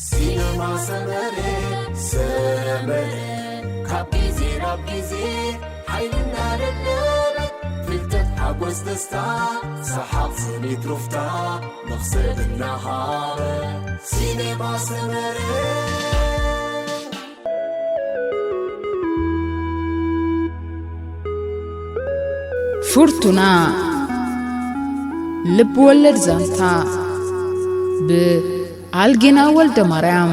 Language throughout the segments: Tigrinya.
ሲነማ ሰመረ፣ ሰመረ፣ ካብ ግዜ ናብ ግዜ ሓይልና ደለበት፣ ፍልጠት፣ ሓጎስ፣ ደስታ፣ ሰሓቕ፣ ስኒት፣ ሩፍታ፣ መኽሰብ እናሃበ፣ ሲነማ ሰመረ። ፍርቱና፣ ልብ ወለድ ዛንታ፣ ብኣልጌና ወልደ ማርያም።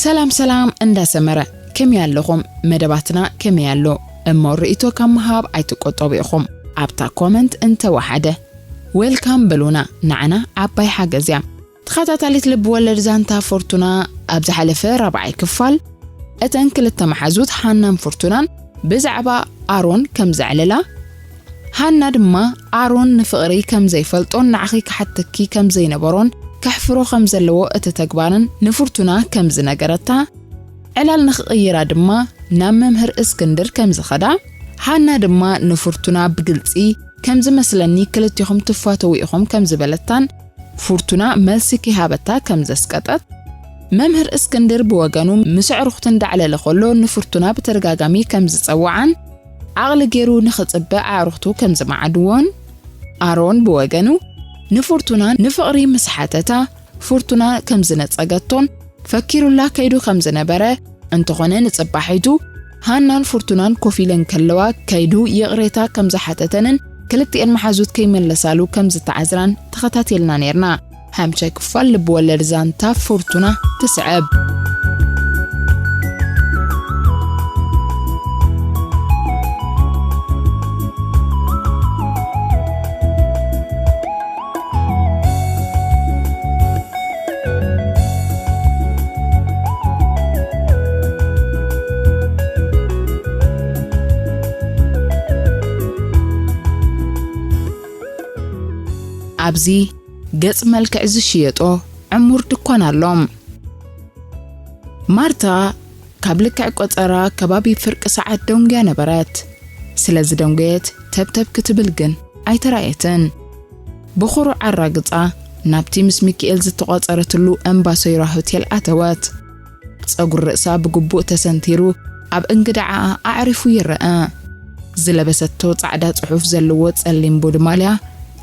ሰላም ሰላም እንዳሰመረ፣ ከመይ ኣለኹም? መደባትና ከመይ ኣሎ? እሞ ርእይቶ ካብ ምሃብ ኣይትቆጠቡ ኢኹም። ኣብታ ኮመንት እንተወሓደ ዌልካም በሉና፣ ንዓና ዓባይ ሓገዝ እያ። ተኸታታሊት ልብ ወለድ ዛንታ ፍርቱና፣ ኣብ ዝሓለፈ ራብዓይ ክፋል እተን ክልተ መሓዙት ሃናን ፍርቱናን ብዛዕባ ኣሮን ከም ዘዕለላ፣ ሃና ድማ ኣሮን ንፍቕሪ ከም ዘይፈልጦን ንዓኺ ክሓተኪ ከም ዘይነበሮን ከሕፍሮ ከም ዘለዎ እቲ ተግባርን ንፍርቱና ከም ዝነገረታ፣ ዕላል ንኽቕይራ ድማ ናብ መምህር እስክንድር ከም ዝኸዳ፣ ሃና ድማ ንፍርቱና ብግልጺ ከም ዝመስለኒ ክልቲኹም ትፋተዉ ኢኹም ከም ዝበለታን ፍርቱና መልሲ ከይሃበታ ከም ዘስቀጠት፣ መምህር እስክንድር ብወገኑ ምስ ኣዕሩኽቱ እንዳዕለለ ከሎ ንፍርቱና ብተደጋጋሚ ከም ዝጸውዓን ዓቕሊ ገይሩ ንኽጽበ ኣዕሩኽቱ ከም ዝመዓድዎን፣ ኣሮን ብወገኑ ንፍርቱና ንፍቕሪ ምስ ሓተታ ፍርቱና ከም ዝነጸገቶን ፈኪሩላ ከይዱ ከም ዝነበረ፣ እንተኾነ ንጽባሒቱ ሃናን ፍርቱናን ኮፍ ኢለን ከለዋ ከይዱ ይቕሬታ ከም ዝሓተተንን ክልቲኤን መሓዙት ከይመለሳሉ ከም ዝተዓዝራን ተኸታቲልና ነይርና። ሓምሻይ ክፋል ልብ ወለድ ዛንታ ፍርቱና ትስዕብ። ኣብዚ ገጽ መልክዕ ዝሽየጦ ዕሙር ድኳን ኣሎ። ማርታ ካብ ልክዕ ቆጸራ ከባቢ ፍርቂ ሰዓት ደንጉያ ነበረት። ስለ ዝደንጎየት ተብተብ ክትብል ግን ኣይተራእየትን። ብኹሩዕ ኣራግጻ ናብቲ ምስ ሚኪኤል ዝተቖጸረትሉ እምባሶይራ ሆቴል ኣተወት። ጸጉሪ ርእሳ ብግቡእ ተሰንቲሩ ኣብ እንግዳዓኣ ኣዕሪፉ ይረአ። ዝለበሰቶ ጻዕዳ ጽሑፍ ዘለዎ ጸሊም ቦዲ ማልያ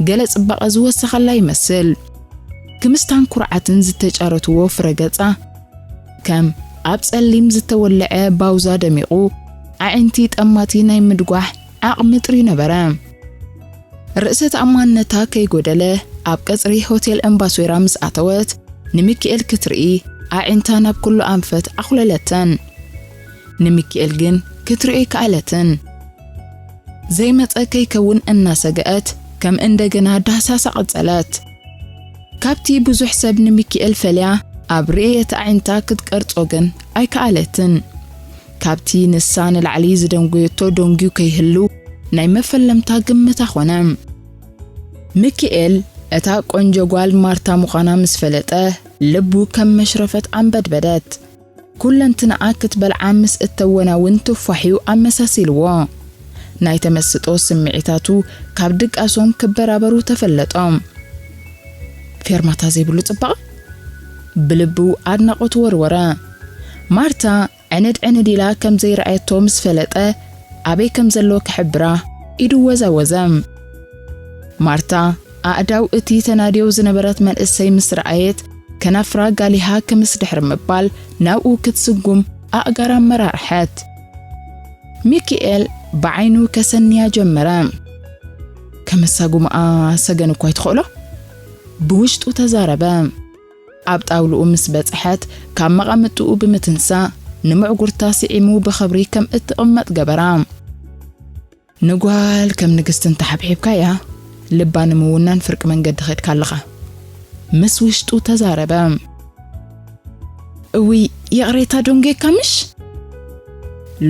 ገለ ጽባቐ ዝወሰኸላ ይመስል። ክምስታን ኩርዓትን ዝተጫረትዎ ፍረ ገጻ ከም ኣብ ጸሊም ዝተወልዐ ባውዛ ደሚቑ፣ ኣዒንቲ ጠማቲ ናይ ምድጓሕ ዓቕሚ ጥርዩ ነበረ። ርእሰ ተኣማንነታ ከይጎደለ ኣብ ቀጽሪ ሆቴል እምባሶይራ ምስ ኣተወት፣ ንሚኪኤል ክትርኢ ኣዒንታ ናብ ኩሉ ኣንፈት ኣኹለለተን። ንሚኪኤል ግን ክትርእዮ ኣይከኣለትን። ዘይመጸ ከይከውን እናሰገአት ከም እንደገና ዳህሳሳ ቀጸለት። ካብቲ ብዙሕ ሰብ ንሚኪኤል ፈልያ ኣብ ርእየት ኣዒንታ ክትቀርጾ ግን ኣይከኣለትን። ካብቲ ንሳ ንላዕሊ ዝደንጎየቶ ደንጉዩ ከይህሉ ናይ መፈለምታ ግምታ ኾነ። ሚኪኤል እታ ቆንጆ ጓል ማርታ ምዃና ምስ ፈለጠ ልቡ ከም መሽረፈት ኣንበድበደት። ኩለንትናኣ ክትበልዓ ምስ እተወና እውን ትፋሕዩ ኣመሳሲልዎ። ናይ ተመስጦ ስምዒታቱ ካብ ድቃሶም ክበራበሩ ተፈለጦም። ፌርማታ ዘይብሉ ጽባቐ? ብልቡ ኣድናቖት ወርወረ። ማርታ ዕንድ ዕንድ ኢላ ከም ዘይረኣየቶ ምስ ፈለጠ ኣበይ ከም ዘሎ ክሕብራ ኢዱ ወዛወዘ። ማርታ ኣእዳው እቲ ተናድዮ ዝነበረት መንእሰይ ምስ ረኣየት ከናፍራ ጋሊሃ ክምስ ድሕሪ ምባል ናብኡ ክትስጉም ኣእጋራ ኣመራርሐት። ሚኪኤል ብዓይኑ ከሰንያ ጀመረ። ከመሳጉምኣ ሰገን እኳ ኣይትኽእሎ ብውሽጡ ተዛረበ። ኣብ ጣውልኡ ምስ በጽሐት ካብ መቐመጥኡ ብምትንሳእ ንምዕጉርታ ስዒሙ ብኽብሪ ከም እትቕመጥ ገበራ። ንጓል ከም ንግስቲ እንተሓብሒብካያ፣ ልባ ንምውናን ፍርቂ መንገዲ ኸድካ ኣለኻ። ምስ ውሽጡ ተዛረበ። እውይ፣ ይቕሬታ ዶንጌካ ምሽ?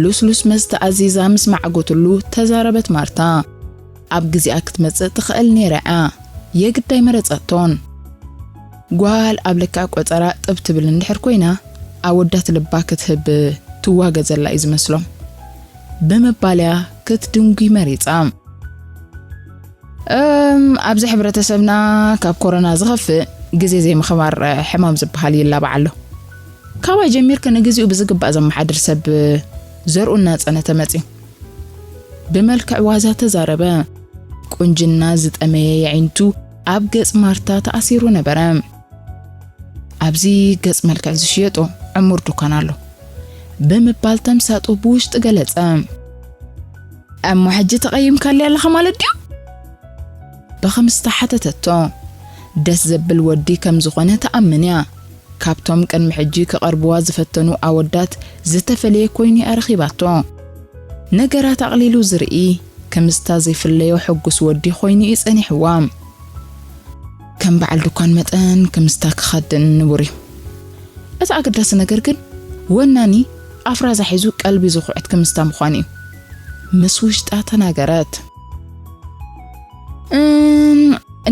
ሉስሉስ መስተ ኣዚዛ ምስ ማዕጎትሉ ተዛረበት ማርታ። ኣብ ግዜኣ ክትመጽእ ትኽእል ነይራ እያ። የግዳይ መረጸቶን። ጓል ኣብ ልክዕ ቆጸራ ጥብ ትብል እንድሕር ኮይና፣ ኣወዳት ልባ ክትህብ ትዋገ ዘላ እዩ ዝመስሎም። ብምባልያ ክትድንጉ መሪጻ። እም፣ ኣብዚ ሕብረተሰብና ካብ ኮሮና ዝኸፍእ ግዜ ዘይምኽባር ሕማም ዝበሃል ይላባዕ ኣሎ። ካባይ ጀሚርካ ንግዚኡ ብዝግባእ ዘመሓድር ሰብ ዘርኡ እናጸነ ተመጽዩ። ብመልክዕ ዋዛ ተዛረበ። ቁንጅና ዝጠመየ የዒንቱ ኣብ ገጽ ማርታ ተኣሲሩ ነበረ። ኣብዚ ገጽ መልክዕ ዝሽየጦ ዕሙር ዱካን ኣሎ። ብምባል ተምሳጡ ብውሽጢ ገለጸ። እሞ ሕጂ ተቐይምካለይ ኣለኻ ማለት ድዩ? ብኸምስታ ሓተተቶ። ደስ ዘብል ወዲ ከም ዝኾነ ትኣምን እያ። ካብቶም ቅድሚ ሕጂ ክቐርብዋ ዝፈተኑ ኣወዳት ዝተፈለየ ኮይኑ እያ ረኺባቶ። ነገራት ኣቕሊሉ ዝርኢ፣ ክምስታ ዘይፍለዮ ሕጉስ ወዲ ኮይኑ እዩ ጸኒሕዋ። ከም በዓል ድኳን መጠን ክምስታ ክኸድን ንቡር እዩ። እቲ ኣገዳሲ ነገር ግን ወናኒ ኣፍራዛ ሒዙ ቀልቢ ዝኹዕት ክምስታ ምዃኑ እዩ። ምስ ውሽጣ ተናገረት። እም፣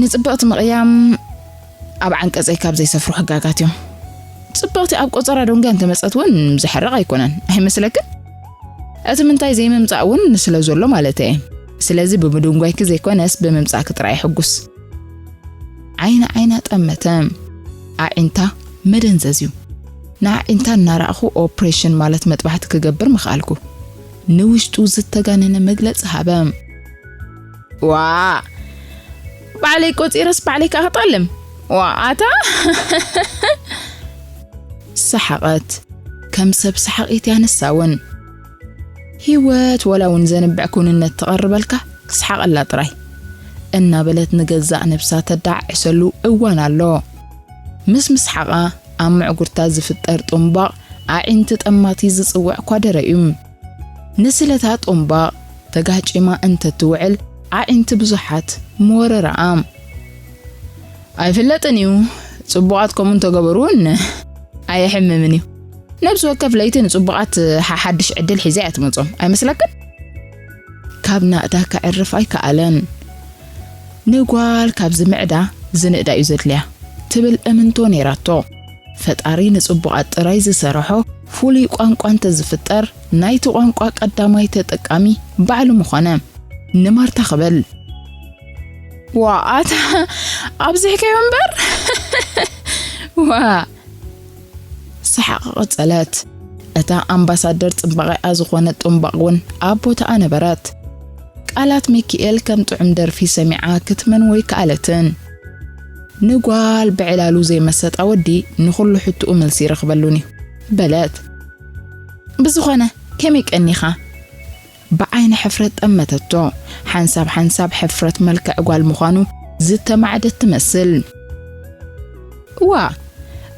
ንጽብቕቲ ምቕያም ኣብ ዓንቀጸይ ካብ ዘይሰፍሩ ሕጋጋት እዮም። ጽብቕቲ ኣብ ቆጸራ ዶንጋ እንተመጸት እውን ዝሕረቕ ኣይኮነን፣ ኣይመስለክን? እቲ ምንታይ ዘይምምጻእ እውን ስለ ዘሎ ማለት እየ። ስለዚ ብምድንጓይኪ ዘይኮነስ ብምምጻእኪ ጥራይ ሕጉስ። ዓይኒ ዓይና ጠመተ። ኣዒንታ መደንዘዝ እዩ። ንኣዒንታ እናረኣኹ ኦፕሬሽን ማለት መጥባሕቲ ክገብር ምኽኣልኩ። ንውሽጡ ዝተጋነነ መግለጺ ሃበ። ዋ! ባዕለይ ቆጺረስ ባዕለይ ከኣ ክጠልም። ዋ፣ ኣታ! ሰሓቐት። ከም ሰብ ሰሓቒት እያ ንሳ እውን። ህይወት ወላ እውን ዘንብዕ ክውንነት ትቐርበልካ፣ ክስሓቐላ ጥራይ። እናበለት ንገዛእ ነብሳ ተዳዕዕሰሉ እዋን ኣሎ። ምስ ምስሓቓ ኣብ ምዕጉርታ ዝፍጠር ጡምባቕ ኣዒንቲ ጠማቲ ዝጽውዕ ኳደረ እዩ። ንስለታ ጡምባቕ ተጋጭማ እንተትውዕል ኣዒንቲ ብዙሓት ምወረረኣ። ኣይፍለጥን እዩ፣ ጽቡቓት ከምኡ እንተገበሩ እውን ኣየሕምምን እዩ። ነብሲ ወከፍ ለይቲ ንጽቡቓት ሓ-፣ ሓድሽ ዕድል ሒዛ እያ ትመጾም። ኣይመስለክን? ካብ ናእዳ ከዕርፍ ኣይከኣለን። ንጓል ካብ ዝምዕዳ ዝንእዳ እዩ ዘድልያ ትብል እምንቶ ነይራቶ። ፈጣሪ ንጽቡቓት ጥራይ ዝሰርሖ ፍሉይ ቋንቋ እንተዝፍጠር፣ ናይቲ ቋንቋ ቀዳማይ ተጠቃሚ ባዕሉ ምኾነ። ንማርታ ክብል። ዋ፣ ኣታ ኣብዚሕካዮ እምበር። ዋ። ሰሓቕ ቀጸለት። እታ ኣምባሳደር ጽባቐኣ ዝኾነት ጡምባቕ እውን ኣብ ቦታኣ ነበረት። ቃላት ሚኪኤል ከም ጥዑም ደርፊ ሰሚዓ ክትመንዎ ኣይከኣለትን። ንጓል ብዕላሉ ዘይመሰጣ ወዲ ንኹሉ ሕቶኡ መልሲ ይረኽበሉን እዩ፣ በለት። ብዝኾነ፣ ከመይ ቀኒኻ? ብዓይኒ ሕፍረት ጠመተቶ። ሓንሳብ ሓንሳብ ሕፍረት መልክዕ ጓል ምዃኑ ዝተማዕደት ትመስል። እዋ፣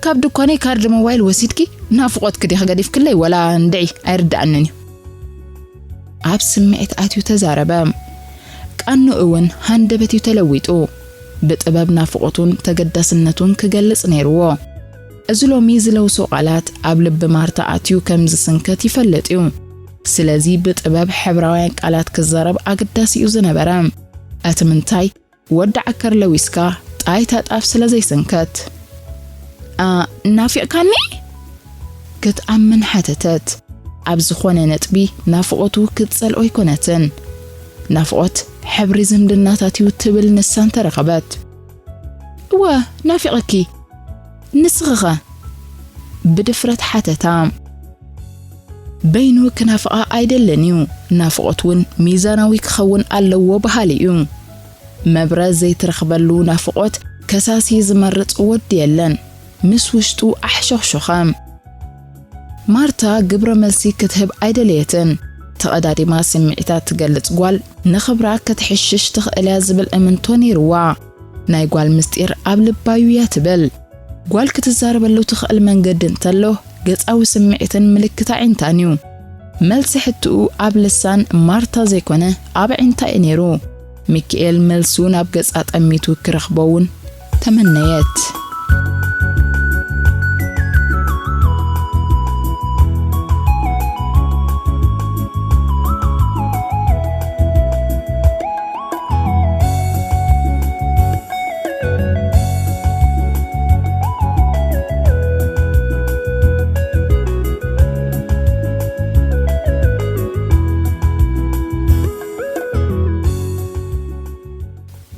ካብ ድኳነይ ካርድ ሞባይል ወሲድኪ ናፍቖትኪ ዲኺ ገዲፍክለይ ወላ እንድዒ ኣይርድኣንን እዩ። ኣብ ስምዒት ኣትዩ ተዛረበ። ቃንኡ እውን ሃንደበት እዩ ተለዊጡ። ብጥበብ ናፍቖቱን ተገዳስነቱን ክገልጽ ነይርዎ። እዚ ሎሚ ዝለውሶ ቃላት ኣብ ልቢ ማርታ ኣትዩ ከም ዝስንከት ይፈልጥ እዩ። ስለዚ ብጥበብ ሕብራውያን ቃላት ክዛረብ ኣገዳሲ እዩ ዝነበረ። እቲ ምንታይ ወዲ ዓከር ለዊስካ ጣይታ ጣፍ ስለ ዘይሰንከት። "ኣ፣ ናፊቕካኒ?" ክትኣምን ሓተተት። ኣብ ዝኾነ ነጥቢ ናፍቖቱ ክትጸልኦ ኣይኮነትን። ናፍቖት ሕብሪ ዝምድናታት እዩ ትብል ንሳ እንተረኸበት። "እወ፣ ናፊቐኪ። ንስኺኸ?" ብድፍረት ሓተታ። በይኑ ክናፍቓ ኣይደልን እዩ። ናፍቖት እውን ሚዛናዊ ክኸውን ኣለዎ በሃሊ እዩ። መብረ ዘይትረኽበሉ ናፍቖት ከሳሲ ዝመርጽ ወዲ የለን። ምስ ውሽጡ ኣሕሾኽሾኸ። ማርታ ግብረ መልሲ ክትህብ ኣይደለየትን። ተቐዳዲማ ስምዒታት ትገልጽ ጓል ንኽብራ ክትሕሽሽ ትኽእል እያ ዝብል እምንቶ ነይርዋ። ናይ ጓል ምስጢር ኣብ ልባዩ እያ ትብል። ጓል ክትዛረበሉ ትኽእል መንገዲ እንተሎ፣ ገጻዊ ስምዒትን ምልክት ኣዒንታን እዩ። መልሲ ሕትኡ ኣብ ልሳን ማርታ ዘይኮነ ኣብ ኣዒንታ እዩ ነይሩ። ሚኪኤል መልሱ ናብ ገጻ ጠሚቱ ክረኽቦ እውን ተመነየት።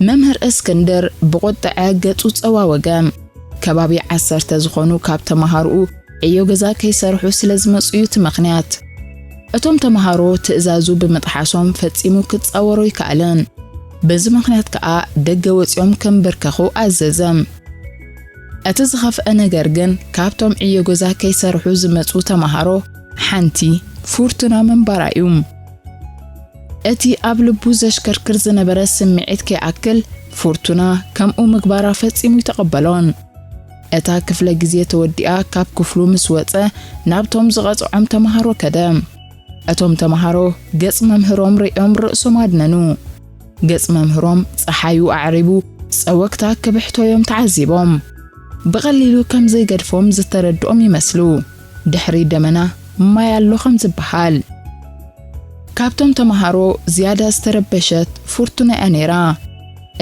መምህር እስክንድር ብቑጥዐ ገጹ ጸዋወገ። ከባቢ ዓሰርተ ዝኾኑ ካብ ተመሃሮኡ ዕዮ ገዛ ከይሰርሑ ስለ ዝመጹ እዩ እቲ ምኽንያት። እቶም ተመሃሮ ትእዛዙ ብምጥሓሶም ፈጺሙ ክጻወሮ ኣይከኣለን። በዚ ምኽንያት ከኣ ደገ ወጺኦም ከንበርከኹ ኣዘዘ። እቲ ዝኸፍአ ነገር ግን ካብቶም ዕዮ ገዛ ከይሰርሑ ዝመጹ ተመሃሮ ሓንቲ ፉርቱና ምንባራ እዩ። እቲ ኣብ ልቡ ዘሽከርክር ዝነበረ ስምዒት ከይኣክል ፉርቱና ከምኡ ምግባራ ፈጺሙ ኣይተቐበሎን። እታ ክፍለ ግዜ ተወዲኣ ካብ ክፍሉ ምስ ወጸ ናብቶም ዝቐጽዖም ተመሃሮ ከደ። እቶም ተመሃሮ ገጽ መምህሮም ሪኦም ርእሶም ኣድነኑ። ገጽ መምህሮም ጸሓዩ ኣዕሪቡ ጸወግታ ክብሕቶዮም ተዓዚቦም። ብቐሊሉ ከም ዘይገድፎም ዝተረድኦም ይመስሉ። ድሕሪ ደመና ማይ ኣሎ ከም ዝበሃል። ካብቶም ተመሃሮ ዝያዳ ዝተረበሸት ፉርቱና እያ ነይራ።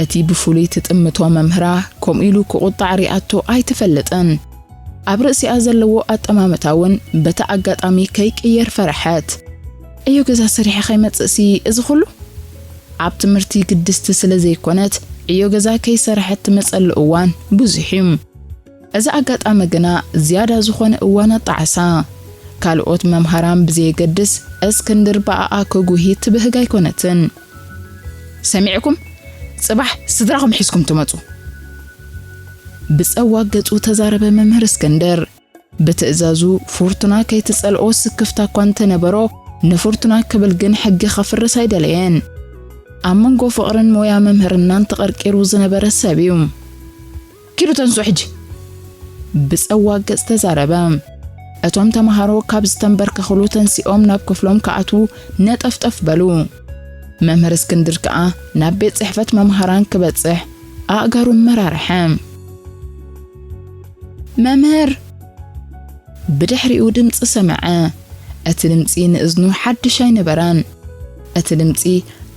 እቲ ብፍሉይ ትጥምቶ መምህራ ከምኡ ኢሉ ክቑጣዕ ሪኣቶ ኣይትፈልጥን። ኣብ ርእሲኣ ዘለዎ ኣጠማምታ እውን በቲ ኣጋጣሚ ከይቅየር ፈረሐት። ዕዮ ገዛ ሰሪሐ ከይመጽእሲ እዚ ኹሉ? ኣብ ትምህርቲ ግድስቲ ስለ ዘይኮነት ዕዮ ገዛ ከይሰረሐት ትመጸሉ እዋን ብዙሕ እዩ። እዚ ኣጋጣሚ ግና ዝያዳ ዝኾነ እዋን ኣጣዓሳ። ካልኦት መምሃራን ብዘየገድስ እስክንድር ብኣኣ ክጉሂ ትብህግ ኣይኮነትን። ሰሚዕኩም? ጽባሕ ስድራኹም ሒዝኩም ትመጹ። ብጸዋግ ገጹ ተዛረበ መምህር እስክንድር። ብትእዛዙ ፉርቱና ከይትጸልኦ ስክፍታ እኳ እንተነበሮ፣ ንፉርቱና ክብል ግን ሕጊ ከፍርስ ኣይደለየን። ኣብ መንጎ ፍቕርን ሞያ መምህርናን ተቐርቂሩ ዝነበረ ሰብ እዩ። ኪዱ ተንስኡ ሕጂ። ብጸዋግ ገጽ ተዛረበ። እቶም ተመሃሮ ካብ ዝተንበርከኽሉ ተንሲኦም ናብ ክፍሎም ክኣትዉ ነጠፍጠፍ በሉ። መምህር እስክንድር ከኣ ናብ ቤት ጽሕፈት መምሃራን ክበጽሕ ኣእጋሩ መራርሐ። መምህር! ብድሕሪኡ ድምጺ ሰምዐ። እቲ ድምጺ ንእዝኑ ሓድሽ ኣይነበረን። እቲ ድምጺ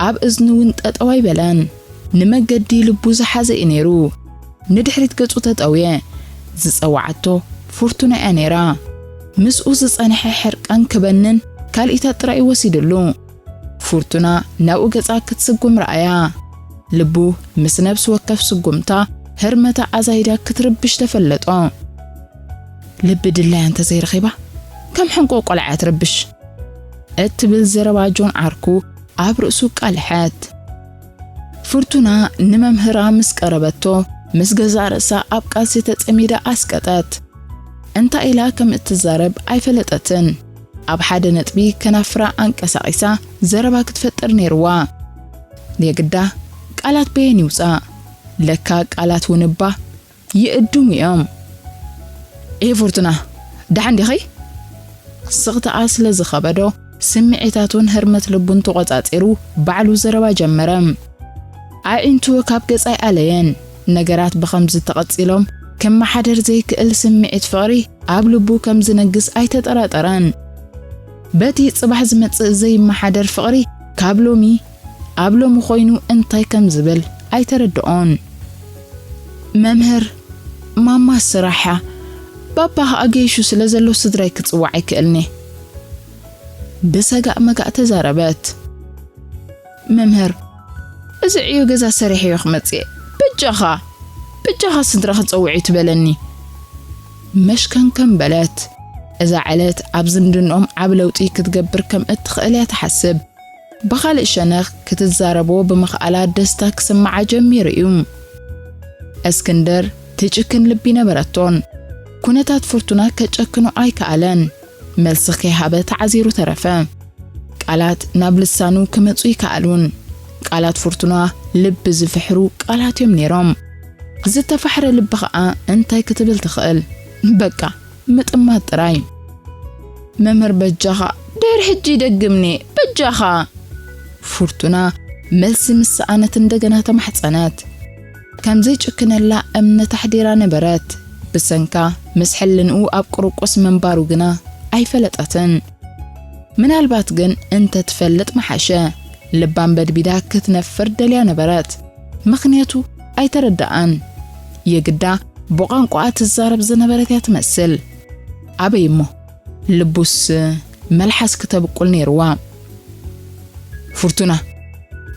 ኣብ እዝኑ እውን ጠጠው ኣይበለን። ንመገዲ ልቡ ዝሓዘ እዩ ነይሩ። ንድሕሪት ገጹ ተጠውየ። ዝጸዋዓቶ ፉርቱና እያ ነይራ። ምስኡ ዝጸንሐ ሕርቃን ክበንን ካልኢታት ጥራይ እዩ ወሲድሉ። ፉርቱና ናብኡ ገጻ ክትስጉም ረኣያ። ልቡ ምስ ነፍሲ ወከፍ ስጉምታ ህርመታ ኣዛይዳ ክትርብሽ ተፈለጦ። ልቢ ድላያ እንተዘይረኺባ ከም ሕንቆ ቆልዓ እያ ትርብሽ። እትብል ዘረባ ጆን ዓርኩ ኣብ ርእሱ ቃልሐት። ፍርቱና ንመምህራ ምስ ቀረበቶ፣ ምስ ገዛእ ርእሳ ኣብ ቃልሲ ተጸሚዳ ኣስቀጠት። እንታይ ኢላ ከም እትዛረብ ኣይፈለጠትን። ኣብ ሓደ ነጥቢ ከናፍራ ኣንቀሳቒሳ ዘረባ ክትፈጥር ነይርዋ። የግዳ ቃላት በየን ይውጻእ? ለካ ቃላት እውን እባ ይእድሙ እዮም። "ኤ ፍርቱና፣ ደሓን ዲኺ?" ስቕታኣ ስለ ዝኸበዶ፣ ስምዒታቱን ህርመት ልቡን ተቖጻጺሩ ባዕሉ ዘረባ ጀመረ። ኣዒንቱ ካብ ገጻ ኣይኣለየን። ነገራት ብኸምዚ ተቐጺሎም፣ ክመሓደር ዘይክእል ስምዒት ፍቕሪ ኣብ ልቡ ከም ዝነግስ ኣይተጠራጠረን። በቲ ጽባሕ ዝመጽእ ዘይመሓደር ፍቕሪ ካብ ሎሚ ኣብ ሎሚ ኮይኑ እንታይ ከም ዝብል ኣይተረድኦን። "መምህር፣ ማማ ስራሕ እያ። ባባ ኸኣ ገይሹ ስለ ዘሎ ስድራይ ክጽዋዕ ኣይክእልኒ." ብሰጋእ መጋእ ተዛረበት። "መምህር፣ እዚ ዕዮ ገዛ ሰሪሐዮ ክመጽእ እየ። በጃኻ፣ በጃኻ ስድራ ክጸውዕ እዩ ትበለኒ?" መሽከንከን በለት። እዛ ዕለት ኣብ ዝምድንኦም ዓቢ ለውጢ ክትገብር ከም እትኽእል እያ ትሓስብ። ብኻልእ ሸነኽ ክትዛረቦ ብምኽኣላ ደስታ ክስምዓ ጀሚሩ እዩ። እስክንድር ትጭክን ልቢ ነበረቶን። ኩነታት ፍርቱና ከጨክኖ ኣይከኣለን። መልሲ ከይሃበ ተዓዚሩ ተረፈ። ቃላት ናብ ልሳኑ ክመጹ ይከኣሉን። ቃላት ፍርቱና ልቢ ዝፍሕሩ ቃላት እዮም ነይሮም። ዝተፋሕረ ልቢ ኸኣ እንታይ ክትብል ትኽእል? በቃ ምጥማት ጥራይ። "መምህር በጃኻ፣ ድሕሪ ሕጂ ይደግምኒ፣ በጃኻ። ፍርቱና መልሲ ምስ ሰኣነት እንደገና ተማሕጸነት። ከም ዘይጭክነላ እምነት ኣሕዲራ ነበረት። ብሰንካ ምስ ሕልንኡ ኣብ ቁርቁስ ምንባሩ ግና ኣይፈለጠትን። ምናልባት ግን እንተ ትፈልጥ ምሓሸ። ልባን በድቢዳ ክትነፍር ደልያ ነበረት። ምኽንያቱ ኣይተረድኣን። የግዳ ብቋንቋኣ ትዛረብ ዝነበረት እያ ትመስል። ኣበይ እሞ? ልቡስ መልሓስ ክተብቁል ነይርዋ። ፍርቱና፣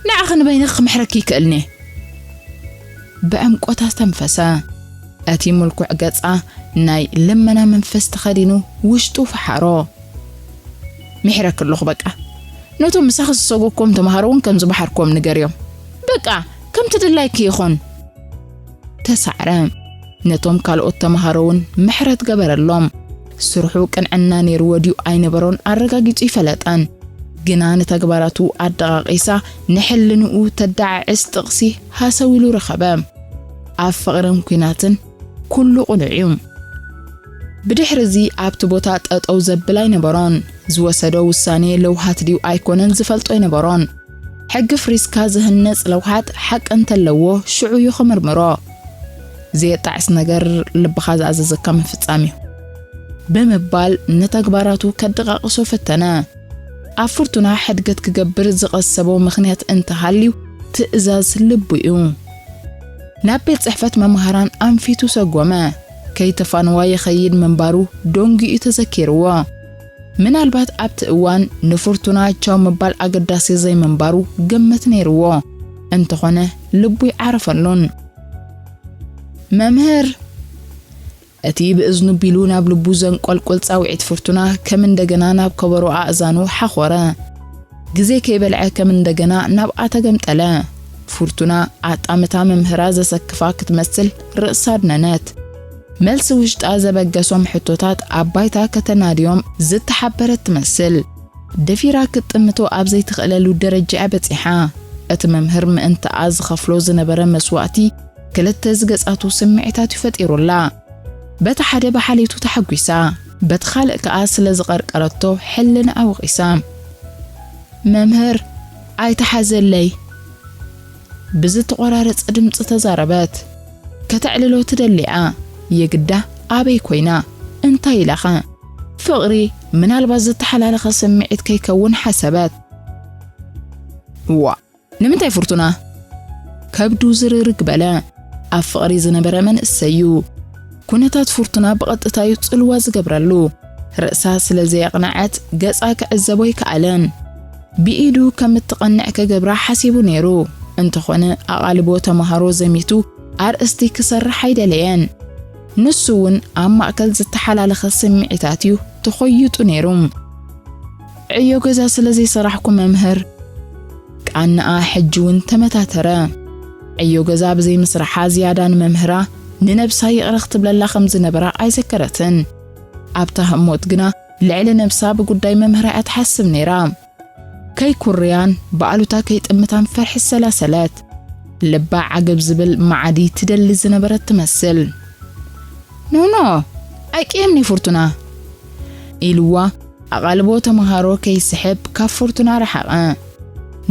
ንዓኺ ንበይንኺ ክምሕረኪ ይክእልኒ። ብዕምቆት ኣስተንፈሰ። እቲ ምልኩዕ ገጻ ናይ ልመና መንፈስ ተኸዲኑ ውሽጡ ፈሓሮ። ምሕረኪ ኣለኹ በቃ። ነቶም ምሳኺ ዝሰጎግኩም ተምሃሮ እውን ከም ዝመሓርኩም ንገርዮም። በቃ፣ ከምቲ ድላይኪ ይኹን። ተሳዕረ። ነቶም ካልኦት ተምሃሮ እውን ምሕረት ገበረሎም። ስርሑ ቅንዕና ነይርዎ ድዩ ኣይነበሮን ኣረጋጊጹ ይፈለጠን። ግና ንተግባራቱ ኣደቓቒሳ ንሕልንኡ ተደዓዕስ ጥቕሲ ሃሰው ኢሉ ረኸበ። ኣብ ፍቕርን ኲናትን ኩሉ ቅኑዕ እዩ። ብድሕሪ እዚ ኣብቲ ቦታ ጠጠው ዘብል ኣይነበሮን። ዝወሰዶ ውሳኔ ለውሃት ድዩ ኣይኮነን ዝፈልጦ ኣይነበሮን። ሕጊ ፍሪስካ ዝህነጽ ለውሃት ሓቂ እንተለዎ ሽዑ እዩ ክምርምሮ። ዘየጣዕስ ነገር ልብኻ ዝኣዘዘካ ምፍጻም እዩ። ብምባል ንተግባራቱ ከደቓቕሶ ፈተነ። ኣብ ፍርቱና ሕድገት ክገብር ዝቐሰቦ ምኽንያት እንተሃልዩ ትእዛዝ ልቡ እዩ። ናብ ቤት ጽሕፈት መምሃራን ኣንፊቱ ሰጎመ። ከይተፋነዋ ይኸይድ ምንባሩ ደንጊኡ ተዘኪርዎ። ምናልባት ኣብቲ እዋን ንፍርቱና ቻው ምባል ኣገዳሲ ዘይምንባሩ ግምት ነይርዎ። እንተኾነ ልቡ ይዓረፈሉን። መምህር! እቲ ብእዝኑ ቢሉ ናብ ልቡ ዘንቆልቁል ጻውዒት ፍርቱና ከም እንደገና ናብ ከበሮ ኣእዛኑ ሓኾረ። ግዜ ከይበልዐ ከም እንደገና ናብኣ ተገምጠለ። ፍርቱና ኣጣምታ መምህራ ዘሰክፋ ክትመስል ርእሳ ኣድነነት። መልሲ ውሽጣ ዘበገሶም ሕቶታት ኣብ ባይታ ከተናድዮም ዝተሓበረት ትመስል። ደፊራ ክትጥምቶ ኣብ ዘይትኽእለሉ ደረጃ እያ በጺሓ። እቲ መምህር ምእንትኣ ዝኸፍሎ ዝነበረ መስዋእቲ ክልተ ዝገጻቱ ስምዒታት እዩ ፈጢሩላ። በቲ ሓደ ብሓልዮቱ ተሓጒሳ፣ በቲ ካልእ ከኣ ስለ ዝቐርቀረቶ ሕልንኣ ወቒሳ። መምህር፣ ኣይትሓዘለይ። ብዝተቖራረጸ ድምጺ ተዛረበት። ከተዕልሎ ትደሊ እያ። የግዳ ኣበይ ኮይና? እንታይ ኢላኸ? ፍቕሪ ምናልባት ዝተሓላለኸ ስምዒት ከይከውን ሓሰበት። እዋ፣ ንምንታይ ፍርቱና? ከብዱ ዝርርግ በለ። ኣብ ፍቕሪ ዝነበረ መንእሰይ እዩ። ኩነታት ፍርቱና ብቐጥታ እዩ ጽልዋ ዝገብረሉ። ርእሳ ስለ ዘየቕነዐት ገጻ ክዕዘቦ ኣይከኣለን። ብኢዱ ከም እትቐንዕ ክገብራ ሓሲቡ ነይሩ። እንተኾነ ኣቓልቦ ተመሃሮ ዘሚቱ ኣርእስቲ ክሰርሕ ኣይደለየን። ንሱ እውን ኣብ ማእከል ዝተሓላለኸ ስምዒታት እዩ ተኾይጡ ነይሩ። ዕዮ ገዛ ስለ ዘይሰራሕኩ መምህር። ቃንኣ ሕጂ እውን ተመታተረ። ዕዮ ገዛ ብዘይምስራሓ ዝያዳ ንመምህራ ንነብሳ ይቕረ ክትብለላ ከም ዝነበራ ኣይዘከረትን። ኣብታ ህሞት ግና ልዕሊ ነብሳ ብጉዳይ መምህራ እያ ትሓስብ ነይራ። ከይኩርያን ብኣሉታ ከይጥምታን ፍርሒ ሰላሰለት። ልባ ዓገብ ዝብል መዓዲ ትደሊ ዝነበረት ትመስል። ኖኖ፣ ኣይቅየምኒ ፍርቱና፣ ኢልዋ ኣቓልቦ ተመሃሮ ከይስሕብ ካብ ፍርቱና ረሓቐ።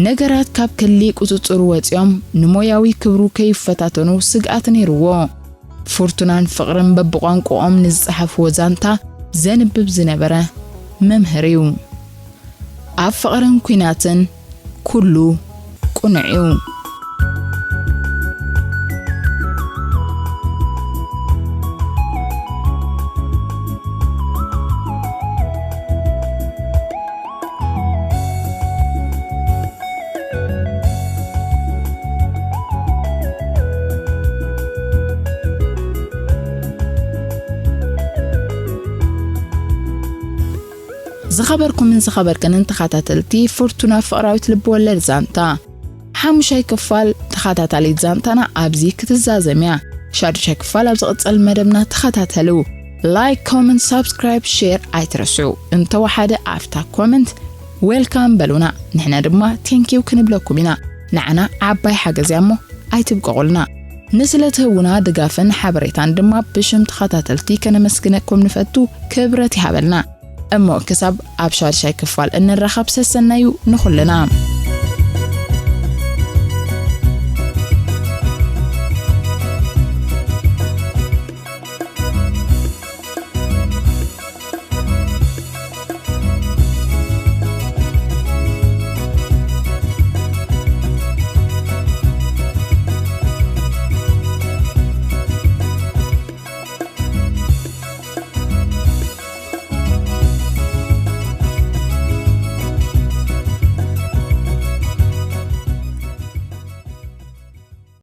ነገራት ካብ ክሊ ቁጽጽሩ ወጺኦም ንሞያዊ ክብሩ ከይፈታተኑ ስግኣት ነይርዎ። ፍርቱናን ፍቕርን በብቋንቋኦም ንዝጸሓፍዎ ዛንታ ዘንብብ ዝነበረ መምህር እዩ። ኣብ ፍቕርን ኲናትን ኩሉ ቅኑዕ እዩ። ዝኸበርኩምን ዝኸበርክንን ተኸታተልቲ ፍርቱና ፍቕራዊት ልብወለድ ዛንታ፣ ሓሙሻይ ክፋል ተኸታታሊት ዛንታና ኣብዚ ክትዛዘም እያ። ሻዱሻይ ክፋል ኣብ ዝቕጽል መደብና ተኸታተሉ። ላይክ፣ ኮመንት፣ ሳብስክራይብ፣ ሼር ኣይትረስዑ። እንተወሓደ ኣብታ ኮመንት ዌልካም በሉና። ንሕና ድማ ቴንኪው ክንብለኩም ኢና። ንዓና ዓባይ ሓገዝ እያ እሞ ኣይትብቀቑልና። ንስለ ትህቡና ድጋፍን ሓበሬታን ድማ ብሽም ተኸታተልቲ ከነመስግነኩም ንፈቱ። ክብረት ይሃበልና። እሞ ክሳብ ኣብ ሻድሻይ ክፋል እንራኸብ ሰሰናዩ ንኹልና።